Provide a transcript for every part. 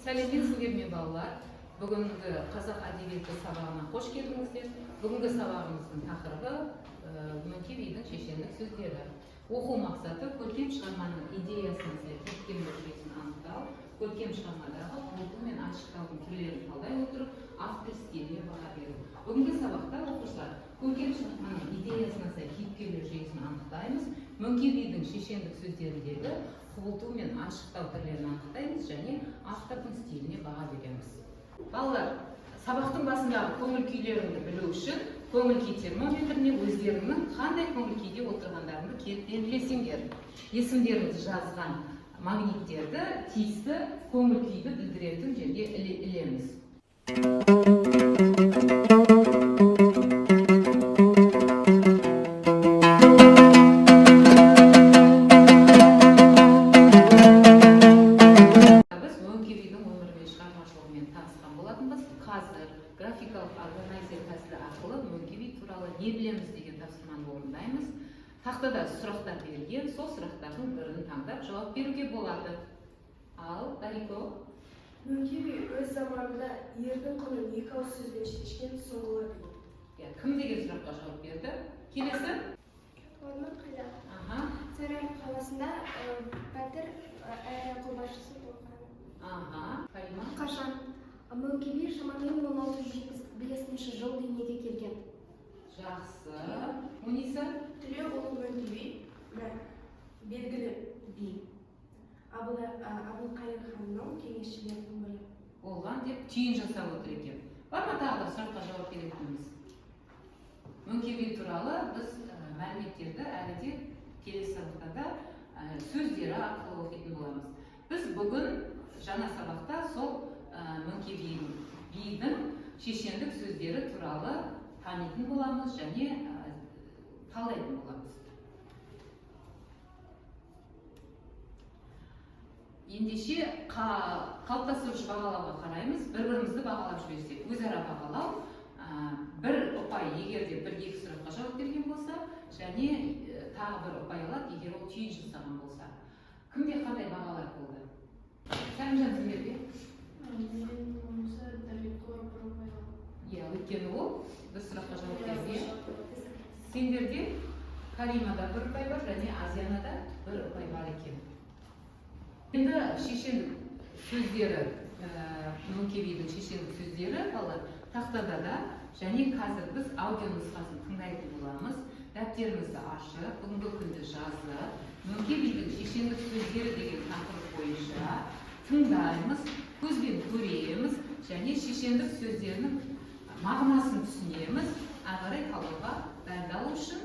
Сәлеметсіздер ме, балалар? Бүгінгі қазақ әдебиеті сабағына қош келдіңіздер. Бүгінгі сабағымыздың тақырыбы Мөңке бидің шешендік сөздері. Оқу мақсаты: көркем шығарманың идеясына сай кейіпкерлер жүйесін анықтау, көркем шығармадағы құбылту мен айшықтаудың түрлерін талдай отырып, автор стиліне баға беру. Бүгінгі сабақта, оқушылар, көркем шығарманың идеясына сай кейіпкерлер жүйесін анықтаймыз, Мөңке бидің шешендік сөздеріндегі құбылту мен айшықтау түрлерін анықтаймыз және автордың стиліне баға береміз. Балалар, сабақтың басындағы көңіл күйлеріңді білу үшін көңіл күй термометріне өздеріңнің қандай көңіл күйде отырғандарыңды келіп белгілесеңдер. Есімдеріңді жазған магниттерді тиісті көңіл күйді білдіретін жерге ілеміз. Біз Мөңке бидің өмірі мен шығармашылығымен танысқан болатынбыз. Қазір графикалық органайзер тәсілі арқылы Мөңке би туралы не білеміз деген тапсырманы орындаймыз. Тақтада сұрақтар берілген, сол сұрақтардың бірін таңдап жауап беруге болады. Ал, Дарико. Мөңке би өз заманында ердің құнын екі ауыз сөзбен шешкен сұңғыла би. Иә, кім деген сұраққа жауап берді. Келесі. Орман қайда? Аха. Сарай қаласында батыр әрі қолбасшысы болған. Аха, Карима. Қашан? Мөңке би шамамен 1675 жыл дүниеге келген. Жақсы. Муниса. Тілеуұлы Мөңке би белгілі би. Әбілқайыр ханның кеңесшілерінің бірі. Болған деп түйін жасап отыр екен. Бар ма тағы да сұраққа жауап беретініміз? Мөңке би туралы біз мәліметтерді әлі де келесі сабақтарда сөздері арқылы оқитын боламыз. Біз бүгін жаңа сабақта сол Мөңке бидің шешендік сөздері туралы танитын боламыз және талдайтын боламыз. Ендеше, қалыптастырушы бағалауға қараймыз. Бір бірімізді бағалап жіберсек, өзара бағалау, бір ұпай, егер де бір екі сұраққа жауап берген болса, және тағы бір ұпай алады, егер ол түйін жасаған болса. Кімде қандай бағалар болды? Сәлімжан, сендерде? Менің ойымша, Дарико бір ұпай алды. Иә, өйткені ол бір сұраққа жауап берді. Сендерде Каримада бір ұпай бар және Азиянада бір ұпай бар екен. Енді шешендік сөздері, Мөңке бидің шешендік сөздері, балалар, тақтада да және қазір біз аудио нұсқасын тыңдайтын боламыз. Дәптерімізді ашып, бүгінгі күнді жазып, Мөңке бидің шешендік сөздері деген тақырып бойынша тыңдаймыз, көзбен көреміз және шешендік сөздерінің мағынасын түсінеміз. Ары қарай талдауға дайындалу үшін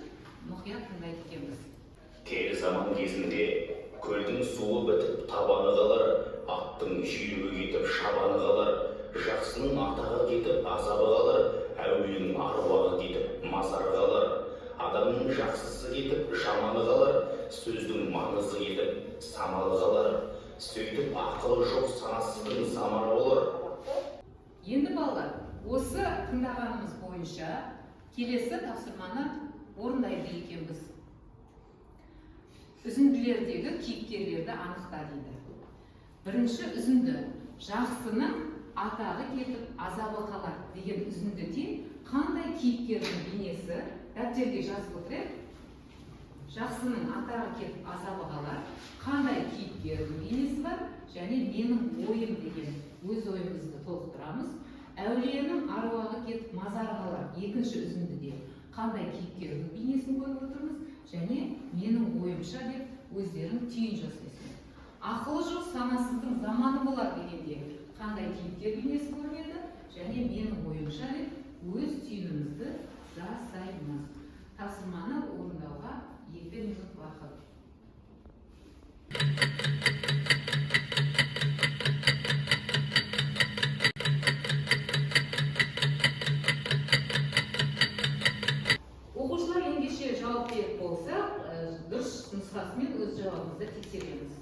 мұқият тыңдайды екенбіз. Кері заман кезінде көлдің суы бітіп, табаны қалар, аттың жүйрігі кетіп, шабаны қалар, жақсының атағы кетіп, азабы қалар, әулиенің аруағы кетіп, мазары қалар, адамның жақсысы кетіп, жаманы қалар, сөздің маңызы кетіп, самалы қалар, сөйтіп ақылы жоқ санасыздың заманы болар. Енді, балалар, осы тыңдағанымыз бойынша келесі тапсырманы орындайды екенбіз. Үзінділердегі кейіпкерлерді анықта дейді. Бірінші үзінді: жақсының атағы кетіп, азабы қалар деген үзіндіде қандай кейіпкердің бейнесі? Дәптерге жазып отырайық. Жақсының атағы кетіп, азабы қалар, қандай кейіпкердің бейнесі бар және менің ойым деген өз ойымызды толықтырамыз. Әулиенің аруағы кетіп, мазары қалар екінші үзіндіде қандай кейіпкердің бейнесін көріп отырмыз және менің ойымша деп өздерің түйін жасайсыңдар. Ақылы жоқ санасыздың заманы болар дегенде қандай кейіпкер бейнесі көрінеді және менің ойымша деп өз түйінімізді жасаймыз. Тапсырманы орындауға 2 минут уақыт. Оқушылар, ендеше жауап беріп болсақ, дұрыс нұсқасымен өз жауабымызды тексереміз.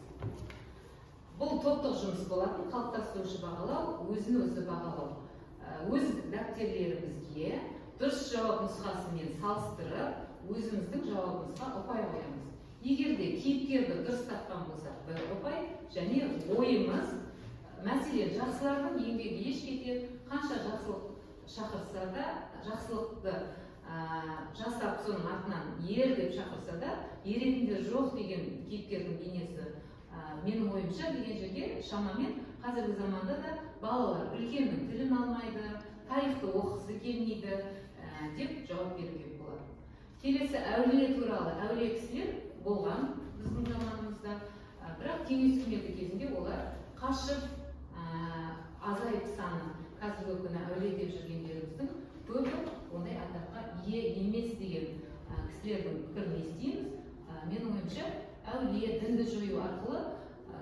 Бұл топтық жұмыс болатын. Қалыптастырушы бағалау, өзін өзі бағалау. Өз дәптерлерімізге дұрыс жауап нұсқасымен салыстырып, өзіміздің жауабымызға ұпай қоямыз. Егер де кейіпкерді дұрыс тапқан болсақ, бір ұпай және ойымыз Мәселен, жақсылардың еңбегі еш кетер, қанша жақсылық шақырса да, жақсылықты жасап соның артынан ер деп шақырса да, еретіндер жоқ деген кейіпкердің бейнесі, менің ойымша деген жерге шамамен қазіргі заманда да балалар үлкеннің тілін алмайды, тарихты оқығысы келмейді деп жауап беруге болады. Келесі әулие туралы. Әулие кісілер болған біздің заманымызда, бірақ кеңес үкіметі кезінде олар қашып, азайып саны. Қазіргі күні әулие деп жүргендеріміздің көбі ондай атаққа ие емес деген кісілердің пікірін естиміз. Менің ойымша, әулие дінді жою арқылы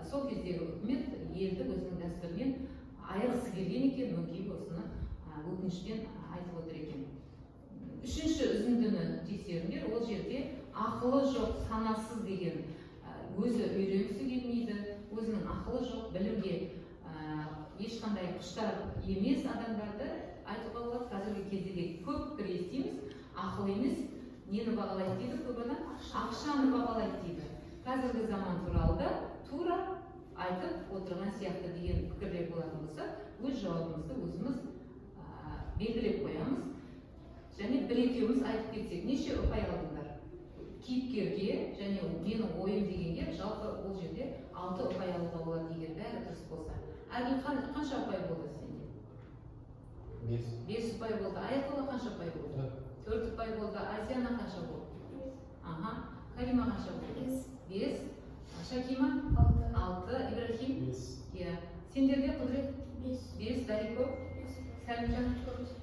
сол кездегі үкімет елді өзінің дәстүрінен айырғысы келген екен, Мөңке би осыны өкінішпен айтып отыр екен. Үшінші үзіндіні тексеріңдер. Ол жерде ақылы жоқ, санасыз деген, өзі үйренгісі келмейді, өзінің ақылы жоқ, білімге ешқандай құштар емес адамдарды айтуға болады. Қазіргі кезде де көп пікір естиміз, ақыл емес, нені бағалайды дейді көп адам? Ақшаны бағалайды дейді. Қазіргі заман туралы да тура айтып отырған сияқты деген пікірлер болатын болса, өз жауабымызды өзіміз белгілеп қоямыз. Және бір екеуміз айтып кетсек, неше ұпай алдыңдар? Кейіпкерге және менің ойым дегенге жалпы ол жерде 6 ұпай алуға болады, егер бәрі дұрыс болса. Әділ, қанша ұпай болды сенде? 5. 5 ұпай болды. Аятолла қанша ұпай болды? 4 ұпай болды. Азияна қанша болды? Аха. Карима қанша болды? 5. Шакима? 6. Ибрахим? 5. Иә. Сендерде Құдірет? 5. 5. Дарико? Сәлімжан?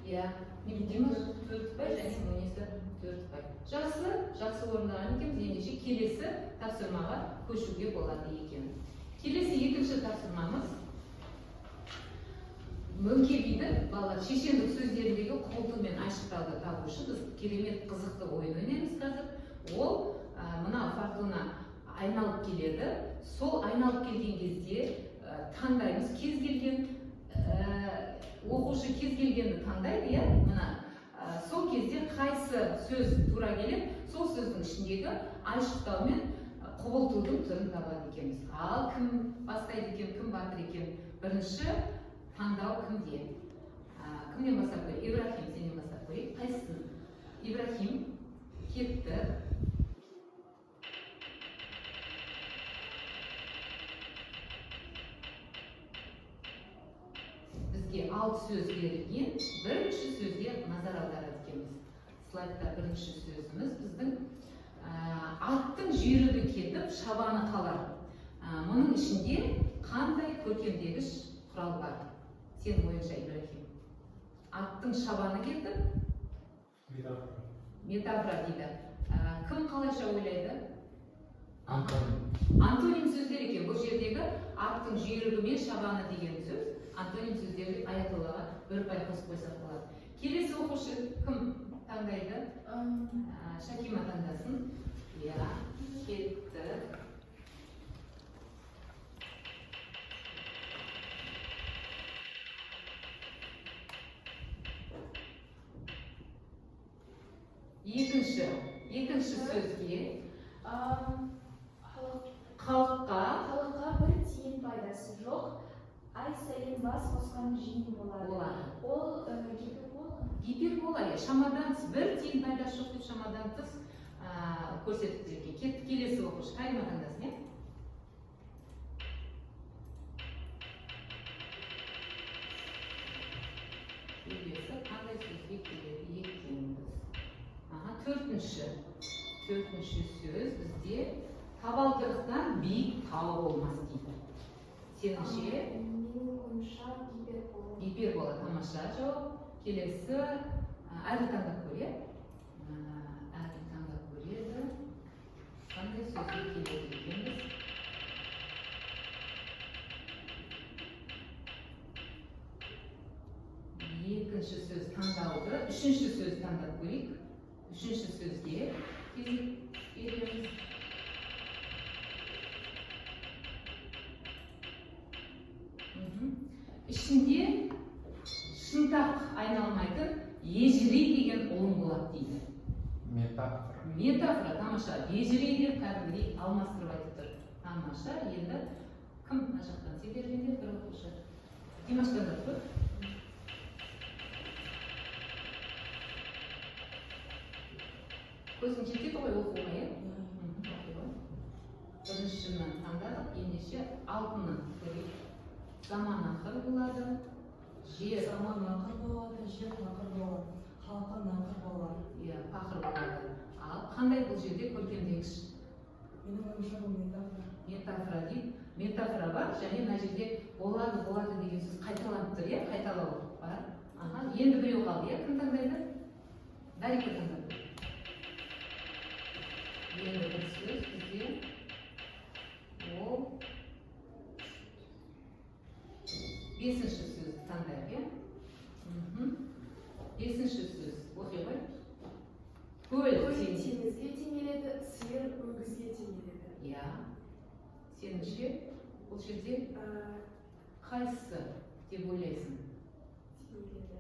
Иә. Димаш 4 ұпай және Муниса 4 ұпай. Жақсы, жақсы орындаған екенбіз. Ендеше келесі тапсырмаға көшуге болады екен. Келесі екінші тапсырмамыз Мөңке бидің балалар шешендік сөздеріндегі құбылту мен айшықтауды табу үшін біз керемет қызықты ойын ойнаймыз қазір. Ол мына фортуна айналып келеді. Сол айналып келген кезде таңдаймыз. Кез келген оқушы кез келгенді таңдайды, иә? Мына сол кезде қайсы сөз тура келеді, сол сөздің ішіндегі айшықтау мен құбылтудың түрін табады екенбіз. Ал кім бастайды екен, кім батыр екен? Бірінші таңдау кімде? Кімнен бастап көрейік? Ибрахим, сенен бастап көрейік. Қайсысын? Ибрахим кетті. Бізге 6 сөз берілген. Бірінші сөзге назар аударады екенбіз. Слайдта бірінші сөзіміз біздің аттың жүйрігі кетіп, шабаны қалар. Мұның ішінде қандай көркемдегіш құрал бар? Сенің ойыңша, Ибрахим? Аттың шабаны кетіп, Метафора. Метафора дейді. Кім қалайша ойлайды? Антоним. Антоним сөздер екен. Бұл жердегі аттың жүйрігі мен шабаны деген сөз антоним сөздер деп Аятоллаға бір ұпай қосып қойсақ болады. Келесі оқушы кім таңдайды? Шакима таңдасын. Иә, кетті. Екінші сөзге халыққа бір тиын пайдасы жоқ, ай сайын бас қосқан жиын болады. Ол гипербола. Гипербола, иә, шамадан тыс бір тиын пайдасы жоқ деп шамадан тыс көрсетіп тұр екен. Кетті келесі оқушы Карима таңдасын, иә? Келесі қандай сөзге келеді екенбіз? Аха, төртінші сөз бізде табалдырықтан биік тау болмас дейді. Сеніңше? Менің ойымша гипербола. Гипербола, тамаша жауап. Келесі Әділ таңдап көр, иә? Әділ таңдап көреді. Қандай сөзге келеді екенбіз? Екінші сөз таңдалды. Үшінші сөз таңдап көрейік. Үшінші сөзге кезек береміз. Ішінде шынтақ айналмайтын ежірей деген ұлым болады дейді. Метафора. Метафора, тамаша. Ежірей деп кәдімгідей алмастырып айтып тұр. Тамаша. Енді кім мына жақтан сендерден де бір оқушы. Димаш таңдады ғой. Көзің жетеді ғой оқуға, иә? Оқи ғой. Біріншіні таңдадық, ендеше алтыны көрейік. Заман ақыр болады, жер Заман ақыр болады, жер тақыр болады, халқы нақыр болар. Иә, пақыр болады. Ал қандай бұл жерде көркемдегіш? Менің ойымша, бұл метафора. Метафора дейді. Метафора бар, және мына жерде болады, болады деген сөз қайталанып тұр, иә, қайталау бар. Аха, енді біреу қалды, иә, кім таңдайды? Дарика таңдады. Енді бір сөз бізде, ол бесінші сөзді таңдайық, иә? Бесінші сөз, оқи ғой. Көл Көл теңіз. теңізге теңеледі, сиыр өгізге теңеледі. Иә. Сеніңше, бұл жерде қайсысы деп ойлайсың? Теңеледі.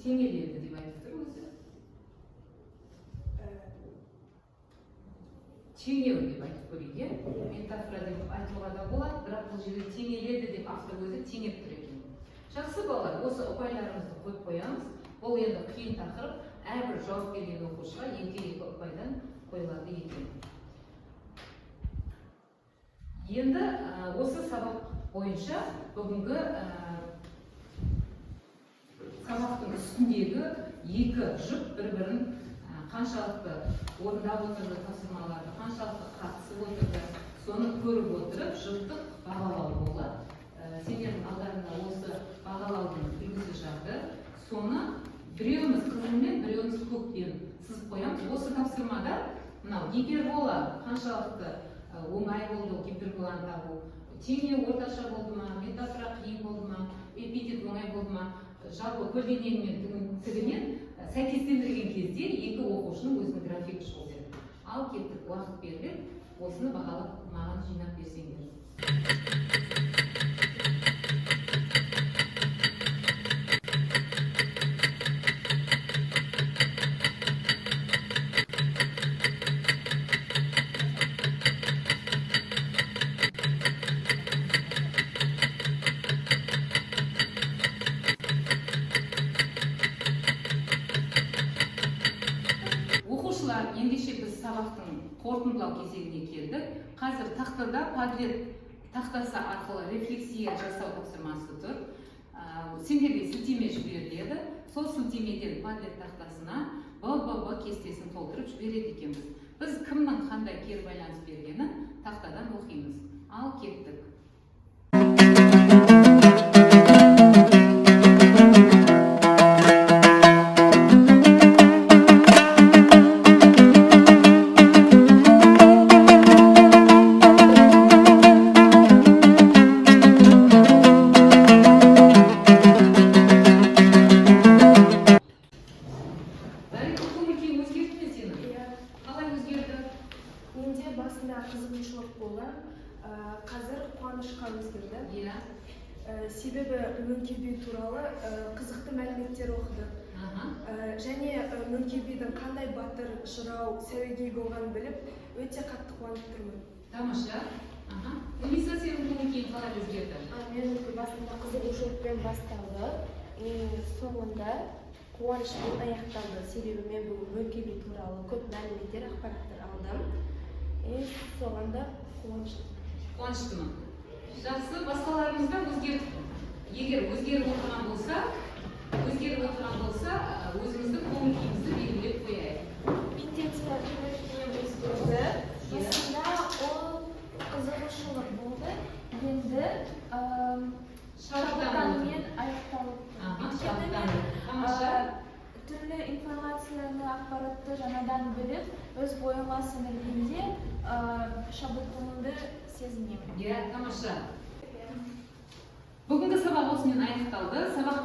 Теңеледі деп айтып тұр өзі. Теңеу деп айтып көрейік, иә? Метафора деп айтуға да болады, бірақ бұл жерде теңеледі деп автор өзі теңеп тұр екен. Жақсы, балалар, осы ұпайларымызды қойып қоямыз. Бұл енді қиын тақырып, әрбір жауап берген оқушыға екі-екі ұпайдан қойылады екен. Енді осы сабақ бойынша бүгінгі сабақтың үстіндегі екі жұп бір-бірін қаншалықты орындап отырды тапсырмаларды, қаншалықты қатысып отырды, соны көріп отырып жұптық бағалау болады. Сендердің алдарыңда осы бағалаудың үлгісі жатыр. Соны біреуіміз қызылмен, біреуіміз көкпен сызып қоямыз. Осы тапсырмада мынау гипербола қаншалықты оңай болды, гиперболаны табу, теңеу орташа болды ма, метафора қиын болды ма, эпитет оңай болды ма, жалпы көлденеңі мен тігінен сәйкестендірген кезде екі оқушының өзінің графигі шығу керек. Ал кеттік, уақыт беріледі, осыны бағалап маған жинап берсеңдер. Оқушылар, ендеше біз сабақтың қорытындылау кезеңіне келдік. Қазір тақтада Padlet тақтасы арқылы рефлексия жасау тапсырмасы тұр. Сендерге сілтеме жіберіледі. Сол сілтемеден Padlet тақтасына Б кестесін толтырып жібереді екенбіз. Біз кімнің қандай кері байланыс бергенін тақтадан оқимыз. Ал кеттік. Дарика, көңіл күйің өзгерді ме сенің? Иә. Қалай өзгерді? Менде басында қызығушылық болған, қазір қуанышқа өзгерді. Иә. Себебі Мөңке би туралы қызықты мәліметтер оқыдық. Және Мөңке бидің қандай батыр, жырау, сәуегей болғанын біліп, өте қатты қуанып тұрмын. Тамаша. Муниса, сенің көңіл күйің қалай өзгерді? Менікі басында қызығушылықпен басталды, соңында қуанышпен аяқталды. Себебі мен бүгін Мөңке би туралы көп мәліметтер, ақпараттар алдым. Соған да қуаныштымын. Қуаныштымын. Жақсы, басқаларыңыз да өзгеріп, егер өзгеріп отырған болса, өзіміздің көңіл күйімізді белгілеп қояйық. Менде де көңіл күйім өзгерді. Басында ол қызығушылық болды, енді шабыттанумен аяқталып. Өйткені мен, Тамаша. түрлі информацияны, ақпаратты жаңадан біліп, өз бойыма сіңіргенде шабыттануды сезінемін. Иә, тамаша. Бүгінгі сабақ осымен аяқталды. Сабақ